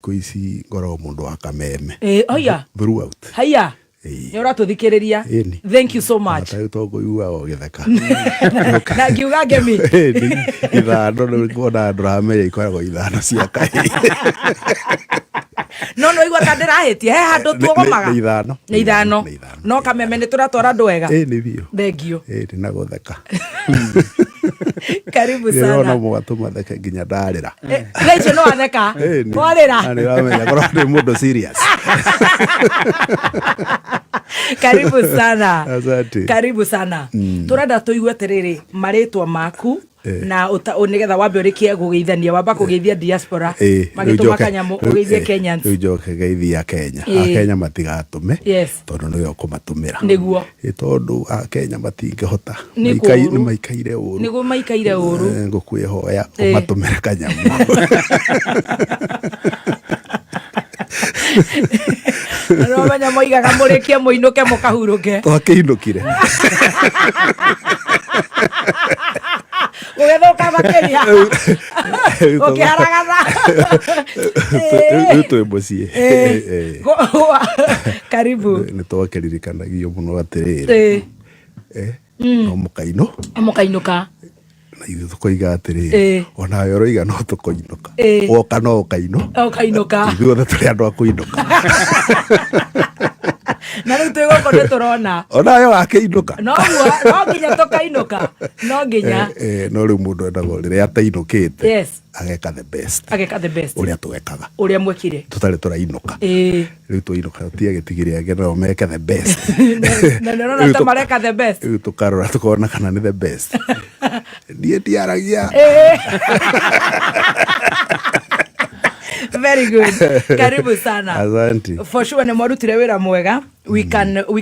Thikũ ici ngoragwo mũndũ wa kameme. Ĩĩ, oia. Throughout. Haiya. Ĩĩ. Nĩ ũratũthikĩrĩria. Ĩni. Thank you so much. Ta rĩu to ngũiguaga ũgĩtheka. Na ngiuga ngemi. Ĩni, ithano nĩ kuona ndũramenya ikoragwo ithano cia kahĩĩ. No nĩ waigua ta ndĩrahĩtia. He handũ tuogomaga. Nĩ ithano. Nĩ ithano. Nĩ ithano. No kameme nĩ tũratwara andũ wega. Ĩni biũ. Thank you. Ĩni na gũtheka. Karibu Ndĩrona sana. mũgatũma theke nginya ndarĩra. Eh, Thaa icio nĩ watheka. Ĩni. Warĩra. Na nĩũramenya korwo ndĩ mũndũ serious. Karibu sana. Asante. Karibu sana. Tũrenda tũigue atĩrĩrĩ marĩtwa maku Eh. na nĩgetha wambe ũrĩkie kũgeithania wamba kũgeithia diaspora Ĩĩ, rĩu magĩtũma kanyamũ ũgeithie Kenyans. Rĩu njoke geithia Kenya. Ĩĩ. Akenya matigatũme Yes. tondũ nĩwe ũkũmatũmĩra. Nĩguo. Ĩ tondũ Akenya matingĩhota. Nĩ Maikai- kũũru. Nĩ maikaire ũru. Nĩguo maikaire ũru. Eh, Ngũkwĩhoya Ĩĩ. ũmatũmĩre kanyamũ. Nĩũramenya moigaga mũrĩkie mũinũke mũkahurũke. Twakĩinũkire. Gũgĩthũka makĩria. Ũkĩharagatha. Rĩu twĩ mũciĩ. Ĩĩ. Karibu. Nĩ twakĩririkanagio mũno atĩrĩrĩ. Ĩĩ. Eh, no mũkainũ Mũkainũka. na ithuĩ tũkoiga atĩrĩrĩ Ĩĩ. onawe ũroiga no tũkoinũka Ĩĩ. woka no ũkainũ Ũkainũka. ithuothe tũrĩ andũ a kũinũka Na rĩu twĩ gũkũ nĩ tũrona. onawe wakĩinũka Noguo, no nginya tũkainũka. No nginya. Eh, eh, no rĩu mũndũ endagwo rĩrĩa atainũkĩte Yes. ageka the best Ageka the best. ũrĩa twekaga Ũrĩa mwekire. tũtarĩ tũrainũka Ĩĩ. rĩu twainũka tiagĩtigire angĩ nao meke the best Na nĩ ũrona Rĩu ta mareka the best. rĩu tũkarora tũkona kana nĩ the best niĩ ndiaragia Very good. Karibu sana. Asante. For sure nĩ mwarutire wĩra mwega. We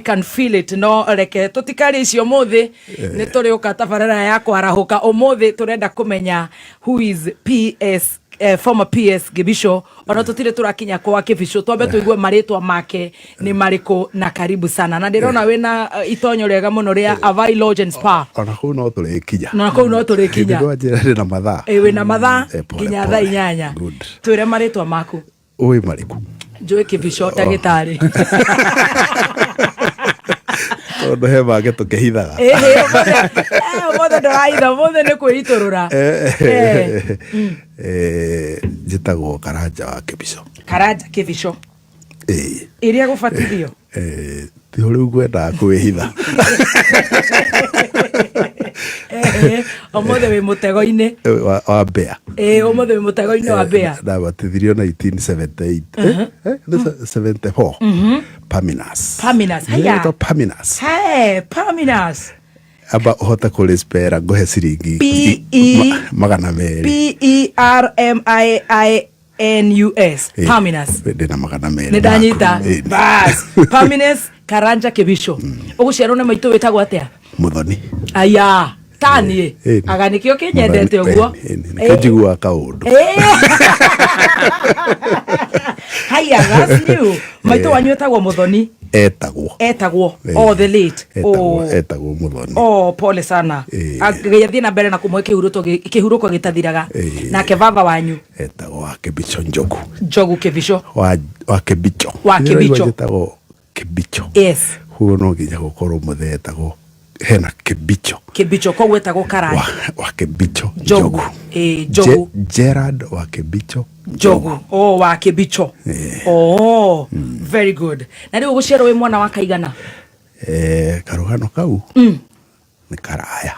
can feel it no reke tũtikarĩ icio ũmũthĩ nĩ tũrĩũka tabarĩra ya kwarahũka ũmũthĩ tũrenda kũmenya who is PS former PS Gibicho ona tũtirĩ tũrakinya kwa Kibicho twambe tũigue marĩtwa make nĩ marĩkũ na karibu sana na ndĩrona wĩna itonyo rĩega mũno rĩa Avai Lodge and Spa. Ona kũu no tũrĩkinya. Na kũu no tũrĩkinya. Hĩndĩ ndwanjĩra ndĩ na mathaa. Ĩ, wĩna mathaa Eh, pole, nginya pole. thaa 8. Good. Twĩre marĩtwa maku. Ũĩ marĩkũ? Njũĩ Kibicho ndagĩtarĩ. Tondũ he mangĩ tũkĩhithaga. Ĩhĩ, ũmũthĩ ndũrahitha, ũmũthĩ nĩ kwĩitũrũra. Eh. Eh, njĩtagwo Karanja wa Kĩbico. Karanja Kĩbico. Ĩĩ. Ĩrĩa gũbatithio. Eh, tiho rĩu ngwendaga kwĩhitha. Eh, ũmũthĩ wĩ mũtego-inĩ. Eh, wa mbĩa. Ĩĩ, ũmũthĩ wĩ mũtego-inĩ wa mbĩa. Ndabatithirio 1978. Eh, eh, nĩ 74. Paminas. Paminas, haya. Nĩĩtwo Paminas. Hey, Paminas. Amba ũhote kũrĩspera ngũhe ciringi P E 200. P E R M I I N U S. Eh, Paminas. Ndĩna 200. Nĩ ndanyita. maku. Eh, Bas. Paminas Karanja Kibicho. Ũgũciarwo nĩ maitũ wĩtagwo atĩa? Muthoni. Aya, taniĩ. Eh, Aga nĩkĩo kĩnyendete ũguo. Nĩkĩo njiguaga kaũndũ. Eh. Haya, that's new. Maitũ wanyu etagwo Muthoni. Etagwo. Etagwo. Eh, Oh, the late. Etagwo, Oh. etagwo Muthoni. Oh, pole sana. Eh. Ngai athiĩ na mbere na kũmũhe kĩhurũko gĩtathiraga. Eh. Nake baba wanyu? Etagwo wa Kĩbicho Njogu. Njogu Kĩbicho. Wa Kĩbicho. Wa Kĩbicho. Njĩtagwo Kĩbicho. Yes. Koguo no nginya gũkorwo mũthee etagwo hena Kĩbicho. Kĩbicho koguo etagwo Karanja. Wa Kĩbicho Njogu. Njogu. Eh, Njogu. Gerard wa Kĩbicho Njogu. Oh, wa Kĩbicho. Eh. Oh, very good. Na rĩu ũgũciarwo wĩ mwana wa kaigana? Eh, karũgano kau nĩ karaya.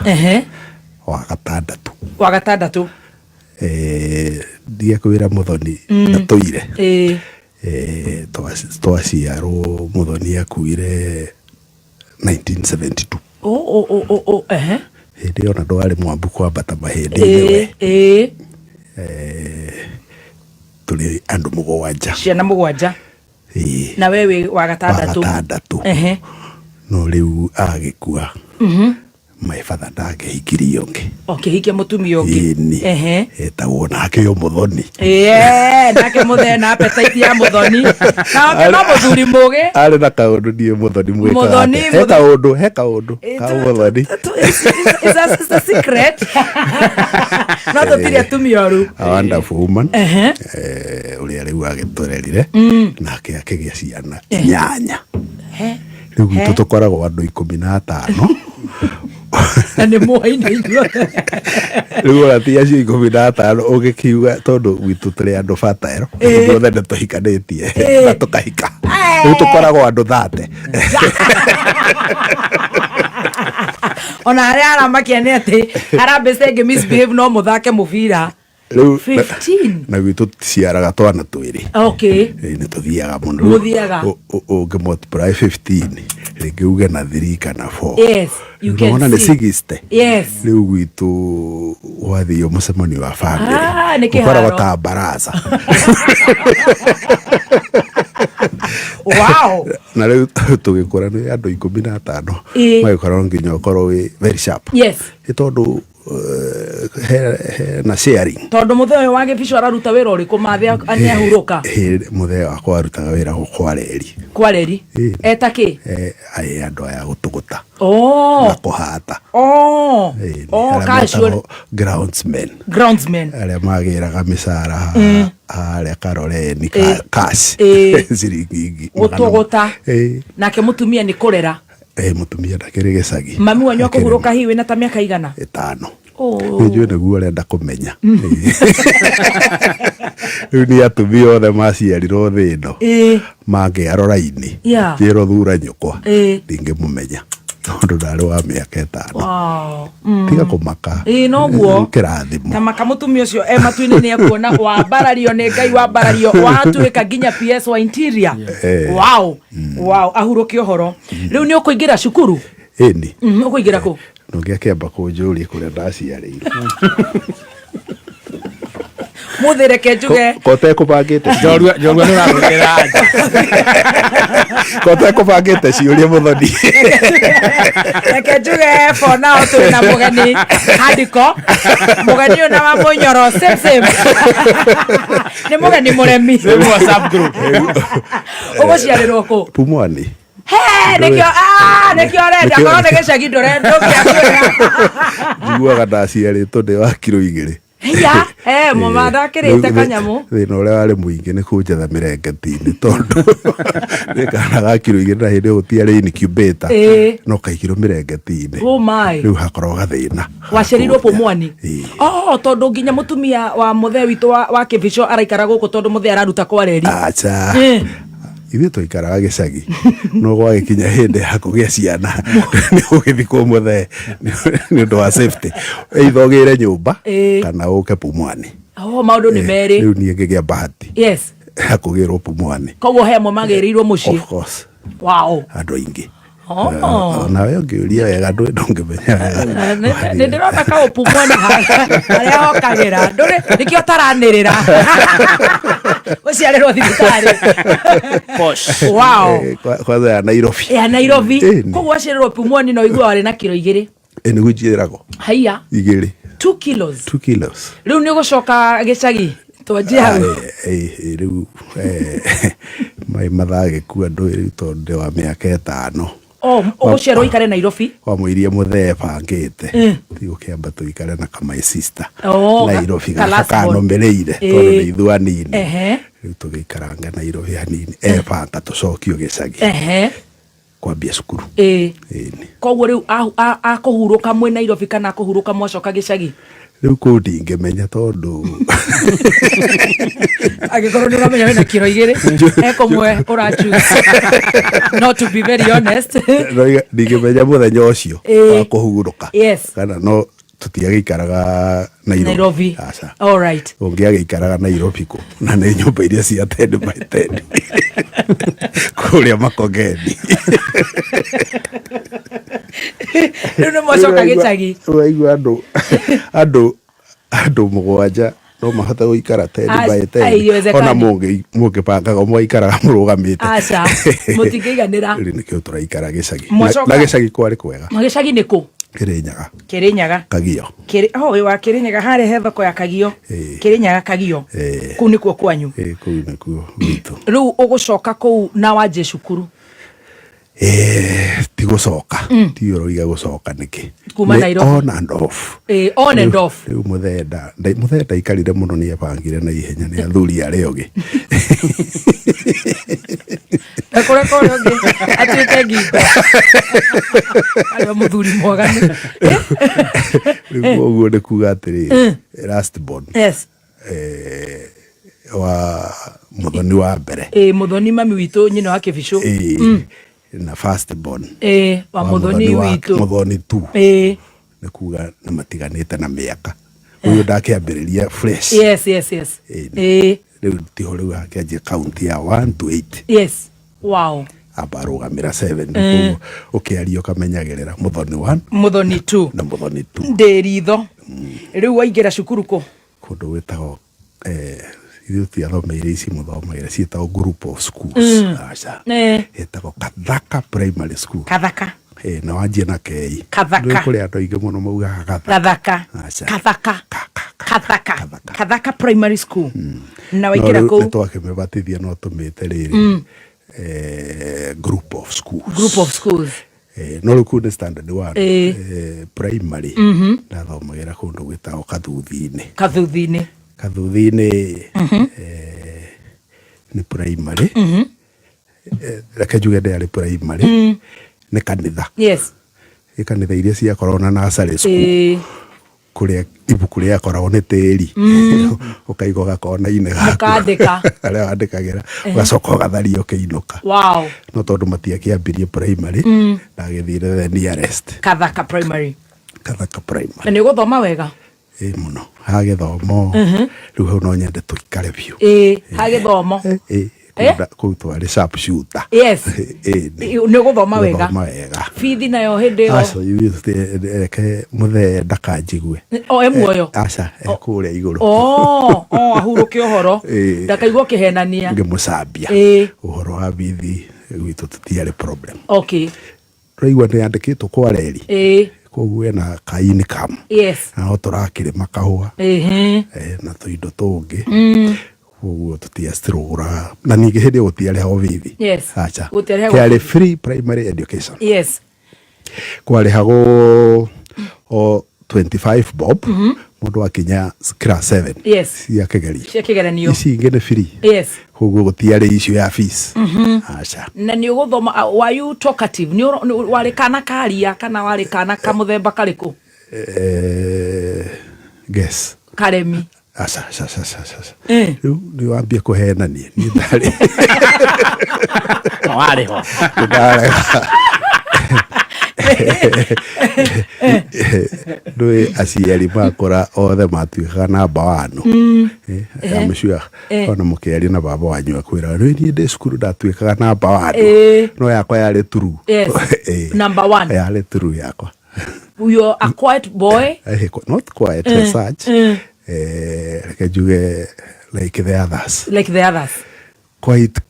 Wa gatandatũ. Wa gatandatũ. Eh, ndige kwĩra Muthoni ndatũire. Eh. Eh, twaciarwo Muthoni akuire 1972. Oh. Ehe. Hĩndĩ ĩyo na ndwarĩ mwambu kwambata mahĩndĩ-inĩ we. Eh. Eh, tũrĩ andũ 7. Ciana 7. Ĩĩ. Na we wĩ wa Wa gatandatũ. gatandatũ. Ehe. No rĩu agĩkua. My father ndangĩhikirie ũngĩ. Ũkĩhikia mũtumia ũngĩ? Ĩni. Etagwo nake yo Mũthoni. Ĩĩ, nake mũthee na appetite ya Mũthoni, nake no mũthuri mũgĩ. Arĩ na kaũndũ niĩ Mũthoni mwĩkaga. Mũthoni, atĩa? He kaũndũ, he kaũndũ ka Mũthoni. It's a secret, no tũtirĩ atumia oru. A wonderful woman. Ũrĩa rĩu agĩtũrerire, nake akĩgĩa ciana inyanya. Rĩu gwitũ tũkoragwo andũ 15. Na nĩ muoine inyuothe? Rĩu ona ti acio 15 ũgĩkiuga, tondũ gwitũ tũrĩ andũ bataero, ithuothe nĩ tũhikanĩtie na tũkahika. Rĩu tũkoragwo andũ 30. Ona harĩa aramakia nĩ atĩ harambee ĩngĩ misbehave no mũthake mũbira. Rĩu 15. Na gwitũ ciaraga twana twĩrĩ. Ĩĩ, nĩ tũthiaga mũno. Mũthiaga. Ũngĩ multiply 15 rĩngĩ uge na 3 kana 4. Yes, you can Ũrona nĩ see. 60. Rĩu gwitũ gwathio mũcemanio wa family Ah, nĩ kĩharo. ũkoragwo ta baraza. Na rĩu tũgĩkũra nĩ andũ 15, magĩkorwo nginya ũkorwo wĩ very sharp. Nĩ tondũ he na sharing. Tondũ mũthee ũyũ wa gĩbico araruta wĩra ũrĩkũ mathĩ nĩ ahurũka? Mũthee wakwa arutaga wĩra kwa reri. Kwa reri? Eta kĩ? Aĩ andũ aya gũtũgũta na kũhata. Ĩĩ, arĩa casual. metagwo groundsmen. Groundsmen. Arĩa magĩraga mĩcara harĩa Karoreni cash, ciringi Gũtũgũta. Nake mũtumia nĩ kũrera? Mũtumia ndakĩrĩ gĩcagi. Mami wanyu akũhurũka hihi wĩna ta mĩaka igana? 5. Nĩ njũĩ nĩguo ũrenda kũmenya. Rĩu nĩ atumia othe maciarirwo thĩ ĩno mangĩarora raini njĩrwo thura nyũkwa, ndingĩmũmenya tondũ ndarĩ wa mĩaka 5. Tiga kũmaka. Ĩĩ, noguo. Kĩrathimo. Ta maka mũtumia ũcio e matu-inĩ nĩ ekuona wambarario nĩ Ngai, wambarario watuĩka nginya PS wa interior. Wow, ahurũke ũhoro. Rĩu nĩ ũkũingĩra cukuru? Ĩni. Ũkũingĩra kũ? Nũngĩ akĩamba kũnjũria kũrĩa ndaciarĩirwo. Mũthĩ reke njuge Kotekũbangĩte. Njorua, njorua nĩ ũrarũmĩrĩra nja. Kotekũbangĩte ciũria, Mũthoni. Reke njuge for now twĩ na mũgeni handiko, mũgeni ũyũ na wa mũnyoro same same, nĩ mũgeni mũremi. Same WhatsApp group. Ũgũciarĩrwo kũ? Pumwani. He, nĩkĩo, ah, nĩkĩo ũrenda korwo nĩ gĩcagi ndũrenda ũngĩakwĩra. Njiguaga ndaciarĩtwo ndĩ wa kiro 2. Hiya, mama ndakĩrĩte kanyamũ. Thĩna ũrĩa warĩ mũingĩ nĩ kũnjetha mĩrengeti-inĩ, tondũ nĩ kana ga kiro 2 na hĩndĩ ĩyo gũtiarĩ incubator, no kaigirwo mĩrengeti-inĩ. Oh my. Rĩu hakorwo gathĩna. Waciarirwo Pumwani? Ĩĩ. Oh, tondũ nginya mũtumia wa mũthee witũ wa kĩbico araikara gũkũ tondũ mũthee araruta kwa reri. Acha. Ithuĩ twaikaraga gĩcagi, no gwagĩkinya hĩndĩ ya kũgĩa ciana nĩ ũgĩthikwo mũthee nĩ ũndũ wa safety, either ũgĩre nyũmba kana ũke Pumwani. Oh, maũndũ nĩ merĩ. Rĩu niĩ ngĩgĩa bahati ya kũgĩrwo Pumwani. Koguo he amwe magĩrĩirwo mũciĩ? Of course. Andũ aingĩ. Nawe ũngĩũria wega ndũngĩmenya wega. Nĩ ndĩrona kaũpumwani harĩa hokagĩra ndũrĩ, nĩkĩo taranĩrĩra ũciarĩrwo thibitarĩ. Posh. Kwanza ya Nairobi. Ya Nairobi. Ĩni. Koguo waciarĩrwo Pumwani na ũigua warĩ na kiro 2? Ĩ, nĩguo njĩragwo. Haiya. 2. 2 kilos. 2 kilos. Rĩu nĩ ũgũcoka gĩcagi, twanjie hau. Rĩu mai mathagĩkua ndũĩ rĩu, tondũ ndĩ wa mĩaka 5. Oh, ũgũciarwo ikare Nairobi? Wamũirie mũthee bangĩte tigũkĩamba tũikare na ka my sister Oh, Nairobi, ka gaka last born. kanomĩrĩire tondũ nĩ ithuĩ anini. Rĩu tũgĩikaranga Nairobi hanini, ebanga tũcokio gĩcagi kwambia cukuru. Ĩni. Koguo rĩu akũhurũka mwĩ Nairobi kana akũhurũka mwacoka gĩcagi? Rĩu kũu ndingĩmenya tondũ Angĩkorwo nĩ ũramenya wĩna kiro 2, ekũmwe ũra choose not to be very honest. Ndingĩmenya mũthenya ũcio wa kũhurũka kana no tũtiagĩikaraga Nairobi. Nairobi. Aca. All right. Ũngĩagĩikaraga Nairobi kũ na nĩ nyũmba iria cia 10 by 10 kũrĩa Makongeni? Rĩu nĩ mwacoka gĩcagi? Waigua andũ 7 no mahote gũikara 10 by 10? Haiwezekani. Ona mũngĩbangaga mũgaikaraga mũrũgamĩte. Aca, mũtingĩiganĩra. Rĩu nĩkĩo tũraikara gĩcagi. Mwacoka- Na gĩcagi kwarĩ kwega. Gĩcagi nĩ kũ? Kirinyaga. Kirinyaga. Kagio. Kiri, oh, wa Kirinyaga harĩa he thoko ya Kagio. Ĩĩ. Kirinyaga Kagio. Ĩĩ. Kũu nĩkuo kwanyu. Ĩĩ, kũu nĩkuo gwitũ. Rĩu ũgũcoka kũu na wanjie cukuru? Eh, ti gũcoka, ti ũroiga gũcoka nĩkĩ? Kuma Nĩ Nairobi. On and off. Ĩĩ, on and Rĩu- off. Rĩu mũthenda mũthenda ikarire mũno, nĩ ebangire na ihenya nĩ athuri arĩa ũngĩ. Ndakũreka ũrĩa ũngĩ atuĩke ngingo arĩa mũthuri mwaganu. Rĩu ũguo nĩ kuga atĩrĩrĩ, last born eh, wa mũthoni wa mbere. Ĩĩ, mũthoni mami witũ, nyina wa Kĩbicũ. Ĩĩ, na first born Ĩĩ, wa mũthoni witũ. Mũthoni tu. Nĩ kuga nĩ matiganĩte na mĩaka, ũyũ ndakĩambĩrĩria fresh. Ĩĩ. Rĩu tiho rĩu hakĩanjia kaunti ya 1 to 8. Amba arũgamĩra 7, koguo ũkĩaria ũkamenyagĩrĩra mũthoni 1 Mũthoni tu. Na mũthoni 2. Ndĩ ritho. Rĩu waingĩra cukuru kũ? Kũndũ gwĩtagwo ithuĩ tiathomeire ici mũthomagĩra ciĩtagwo group of schools, aca. Ĩtagwo Kathaka Primary School. Kathaka. Eh, na wanjie na kei. Kathaka. Nĩ kũrĩ andũ aingĩ mũno maugaga gathaka. Gathaka. Aca. Kathaka. Ka- ka- ka- Kathaka. Kathaka. Kathaka Primary School na No waingĩra rĩu kũu? nĩ twakĩmĩbatithia no tũmĩte rĩrĩ group of schools. Group of schools. Eh, no rĩu kũu nĩ standard one. Primary ndathomagĩra kũndũ gwĩtagwo Kathuthi-inĩ. Kathuthi-inĩ. Kathuthi-inĩ nĩ primary. Reke njuge ndĩarĩ primary, nĩ kanitha. Ĩ kanitha iria ciakoragwo na nursery school, kũrĩa ibuku rĩakoragwo nĩ tĩri, ũkaiga gakona-inĩ gaku. Mũkandĩka. Harĩa wandĩkagĩra, ũgacoka ũgatharia ũkĩinũka. No tondũ matiakĩambirie primary, ndagĩthire the nearest. Kathaka Primary. Kathaka Primary. Na nĩ ũgũthoma wega? Ĩ mũno, ha gĩthomo rĩu hau no nyende tũikare biũ. Ĩĩ, ha gĩthomo. Ĩ, kũu twarĩ sharp shooter. Ĩ, Nĩ ũgũthoma wega? Gũthoma wega. Bithi nayo hĩndĩ ĩyo? Aca, ithuĩ reke mũthee ndakanjigue. O e muoyo? Aca, e kũrĩa igũrũ. Oh, ahurũke ũhoro. Ĩĩ. Ndakaigua ũkĩhenania. Ngĩmũcambia. Ũhoro wa bithi gwitũ tũtiarĩ problem. Tũraigua nĩ yandĩkĩtwo kwa reri, koguo ena ka income. Na no tũrakĩrĩma kahũa na tũindo tũngĩ, koguo tũtiacirũgũraga, na ningĩ hĩndĩ ĩyo gũtiarĩhagwo bithi. Aca. Gũtiarĩhagwo. Kĩarĩ free primary education. Kwarĩhagwo o 25 bob mũndũ akinya class 7 cia kĩgerio. Cia kĩgeranio. Ici ingĩ nĩ free. Koguo gũtiarĩ issue ya fees, aca. Na nĩ ũgũthoma, were you talkative? Warĩ kana karia kana warĩ kana kamũthemba karĩkũ? Guess. Karemi? Aca, aca, aca, aca, aca. Rĩu nĩ wambia kũhenania, niĩ ndarĩ Warĩ ho. Ndarega. Ndũĩ aciari makũra othe matuĩkaga namba wanu. I'm sure ona mũkĩaria na baba wanyu akwĩra, rĩu niĩ ndĩ cukuru ndatuĩkaga namba wanu. No yakwa yarĩ true. Number one. Yarĩ true yakwa. You're a quiet boy? Not quiet as such. Reke njuge like the others. Like the others. Quite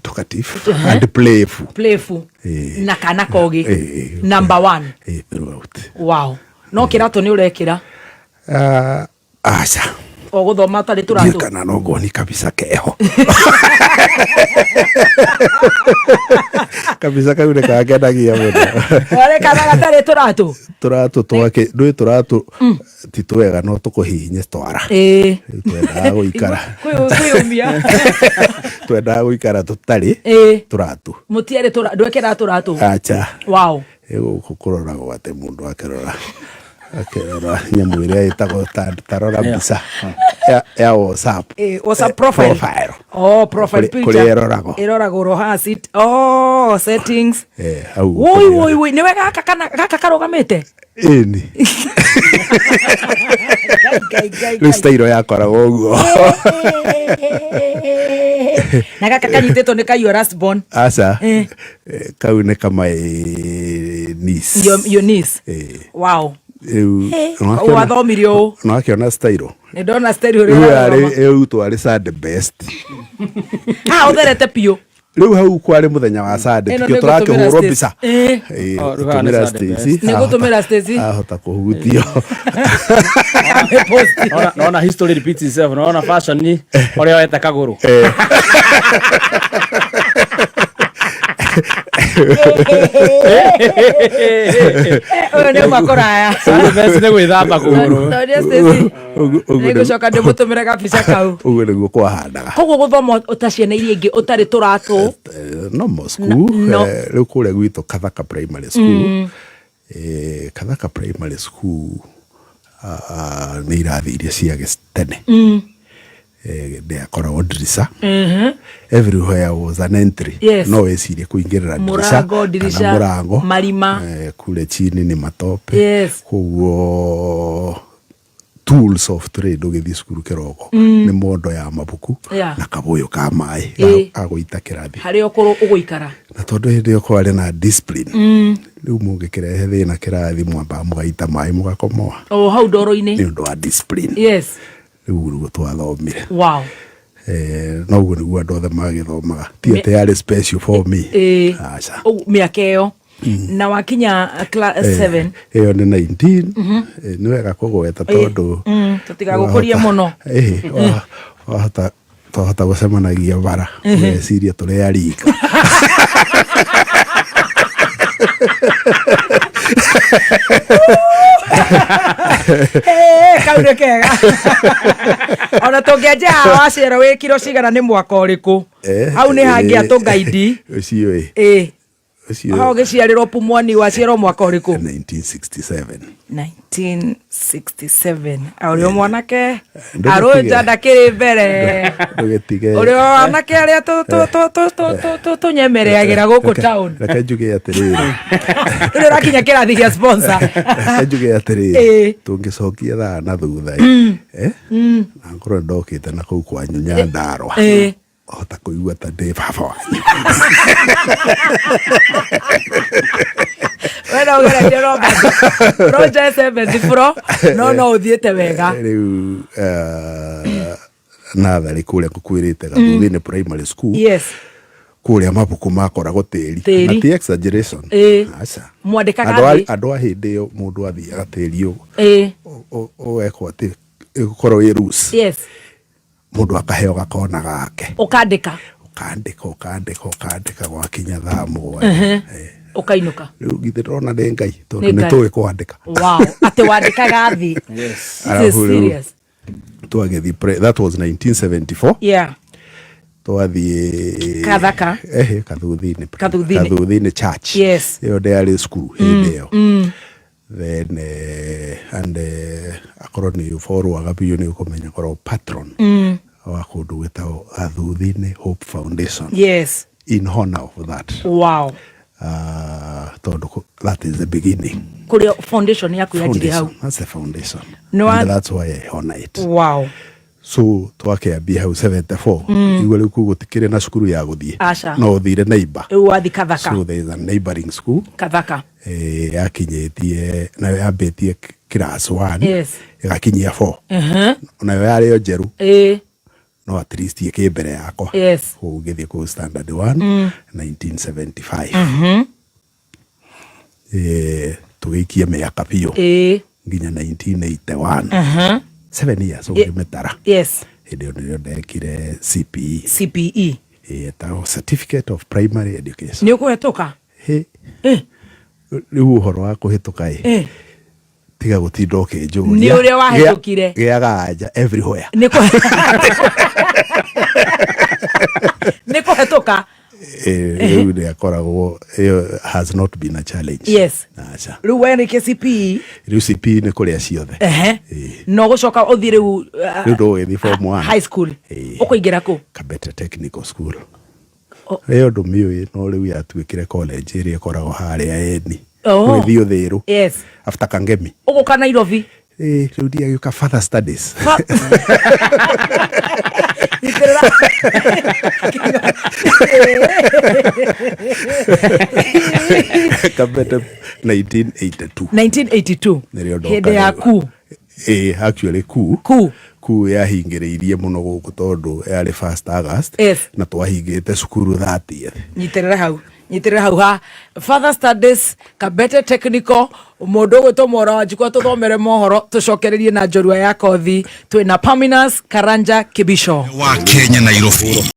talkative and playful. Playful. Na kana kogi. Number one. Throughout. Wow, no kĩratũ nĩ ũrekĩra? Aca. O gũthoma tarĩ Ndiũĩ tũratũ? Kana no ngoni kabisa keho kabisa kau nĩ kangenagia mũno. Warĩ kana gatarĩ tũratũ? Tũratũ twake, ndũĩ tũratũ ti twega no tũkũhihinye twara. Rĩu twendaga gũikara Kwĩyũmia. Twendaga gũikara tũtarĩ tũratũ. Mũtiarĩ ndwekĩraga tũratũ? Aca. Gũkũ kũroragwo atĩ mũndũ akĩrora nyamũ ĩrĩa ĩtagwo tarora mbica ya WhatsApp. WhatsApp profile. Profile. Oh, profile picture. Kũrĩa ĩroragwo. Ĩroragwo haha oh, settings. Hau Woi. kũrĩa. Woi woi, nĩwe gaka kana gaka karũgamĩte? Ĩni. Ngai, Ngai, Ngai, Rĩu Ngai. style yakoragwo ũguo. Na gaka kanyitĩtwo nĩ kaiyũ last born? Aca. Kau nĩ kama niece. Your niece. Rĩu Wathomire ũũ? Nĩwakĩona style. Nĩ ndona style ũrĩa Rĩu ũrathoma. yarĩ rĩu twarĩ sa the best. Haha ũtherete biũ. Rĩu hau kwarĩ mũthenya wa Sunday, Ĩno tikio nĩ tũrakĩhũrwo ngũtũmĩra mbica. Stacy. Ĩĩ, Oh, rĩu haha nĩ tũmĩra Sunday Stacy. best. Nĩ ngũtũmĩra Stacy. Ahota kũhutio. Post. Naona history repeats itself. Naona fashion ni ũrĩa weta kagũrũ. Ũyũ nĩ uma kũraya. Sunday best nĩ gwĩthamba kũgũrũ. Tondũ Stacy, Ũguo nĩ ngũcoka ndĩmũtũmĩre gabica kau. Ũguo nĩguo kwahanaga. Koguo gũthoma ta ciana iria ingĩ ũtarĩ tũratũ. Normal school. No. Rĩu kũrĩa gwitũ Kathaka Primary School, Kathaka Primary School, nĩ irathi iria cia tene. Ndĩakoragwo ndirica, everywhere was an entry. No wĩcirie kũingĩrĩra ndirica. Mũrango, ndirica, kana mũrango. Marima. Kule chini ni matope. Koguo tools of trade ũgĩthiĩ cukuru kĩroko nĩ mondo ya mabuku na kabũyũ ka maĩ agũita kĩrathi. Harĩa ũkũrũ ũgũikara. Na tondũ hĩndĩ ĩyo kwarĩ na discipline, rĩu mũngĩkĩrehe thĩna kĩrathi, mwambaga mũgaita maĩ mũgakomoa. O hau ndoro-inĩ. Nĩ ũndũ wa discipline. Rĩu nĩguo twathomire. No ũguo nĩguo andũ othe magĩthomaga, ti atĩ yarĩ special for me. Aca. Mĩaka ĩyo na wakinya class 7? Ĩyo nĩ 19. Nĩ wega kũgweta tondũ Tũtigagũkũrie mũno. Wahota twahota gũcemanagia bara ũgeciria tũrĩ arika. Hey, kau nĩ kega. Ona tũngĩanjia haha, waciarwo wĩ kiro cigana, nĩ mwaka ũrĩkũ, hau nĩ hangĩa tũngaindi. Ũcio ĩ. Ũcio. Hau ũgĩciarĩrwo Pumwani, waciarwo mwaka ũrĩkũ? 1967. 1967, ũrĩ o mwanake. Ndũgĩtige. Arũnja ndakĩrĩ mbere. Ndũgĩtige. Ũrĩ o anake arĩa tũnyemereagĩra gũkũ town. Reke njuge atĩrĩrĩ. Rĩu ũrakinya kĩrathi gĩa sponsor. Reke njuge atĩrĩrĩ, tũngĩcokia thaa na thutha ĩ, na ngorwo ndokĩte na kũu kwanyu Nyandarua, hota kũigua ta ndĩ baba wanyu. We no ũgeretie Robert Roger SMS Pro, no ũthiĩte wega. Rĩu natharĩ kũrĩa ngũkwĩrĩte Gathuthĩ-inĩ Primary School, kũrĩa mabuku makoragwo tĩri. Tĩri. Na ti exaggeration. Aca. Mwandĩkaga Andũ thĩ. Andũ a hĩndĩ ĩyo, mũndũ athiaga tĩri ũguo, ũgekwo atĩ ĩgũkorwo ĩ loose. Mũndũ akaheo gakona gake. Ũkandĩka. Ũkandĩka, ũkandĩka, ũkandĩka, gwakinya thaa 7. Ũkainũka. Rĩu githĩ ndĩrona nĩ Ngai, tondũ Nĩ nĩ Ngai. tũĩ kwandĩka. Wow, atĩ wandĩkaga thĩ? This is Arabu rĩu serious. twagĩthiĩ that was 1974. Twathiĩ Kathaka. Ehe, Kathuthini. Kathuthini. Kathuthini Church. Ĩyo ndĩarĩ cukuru hĩndĩ ĩyo. Then and akorwo nĩ ũborwaga biũ nĩ ũkũmenya korwo patron wa kũndũ gwĩtagwo Gathuthini Hope Foundation, in honor of that. Tondũ that is the beginning. Kũrĩa foundation yaku yanjirie hau. Foundation. That's the foundation. No, And that's why I honor it. So twakĩambia hau 74, igua rĩu kũu gũtikĩrĩ na cukuru ya gũthiĩ. Aca. No ũthire neighbor. Rĩu wathi Kathaka. So there is a neighboring school. Kathaka. Yakinyĩtie nayo yambĩtie class 1, ĩgakinyia 4. Nayo yarĩ o njerũ, no at least ĩkĩ mbere yakwa. Kũu ngĩthiĩ kũu standard 1 1975. Tũgĩikia mĩaka biũ nginya 1981, 7 years ũngĩmĩtara. Hĩndĩ ĩyo nĩrĩo ndekire CPE. CPE. Ĩtagwo Certificate of Primary Education. Nĩ ũkũhetũka? Hĩ, rĩu ũhoro wa kũhĩtũka ĩ, tiga gũtinda ũkĩnjũria. Nĩ ũrĩa wahĩtũkire. Gĩaga anja everywhere. Nĩ kũhetũka. Rĩu nĩ akoragwo ĩyo has not been a challenge. Aca. Rĩu werĩkia CPE? Rĩu CPE nĩ kũrĩa ciothe. No gũcoka ũthiĩ rĩu Rĩu ndũgĩthiĩ form 1. High school. Ũkũingĩra kũ? Kabete Technical School. Oh. Ĩyo ndũmĩũĩ, no rĩu yatuĩkire college ĩrĩa ĩkoragwo harĩa eni. Ũgĩthiĩ Ũthĩrũ. After Kangemi. Ũgũka Nairobi? Rĩu ndiagĩũka further studies. Nyitĩrĩra. Kabete 1982. 1982. Nĩrĩo ndoka Hĩndĩ ya rĩu. ku Actually ku Ku. Kuu yahingĩrĩirie mũno gũkũ tondũ yarĩ 1st August na twahingĩte cukuru 30th. Nyitĩrĩra hau, nyitĩrĩra hau ha further studies, Kabete Technical. Mũndũ ũgwĩtwo Mwora wa Njukwa, tũthomere mohoro, tũcokererie na njorua ya kothi. Twĩna Parmenas Karanja Kibisho wa Kenya, Nairobi.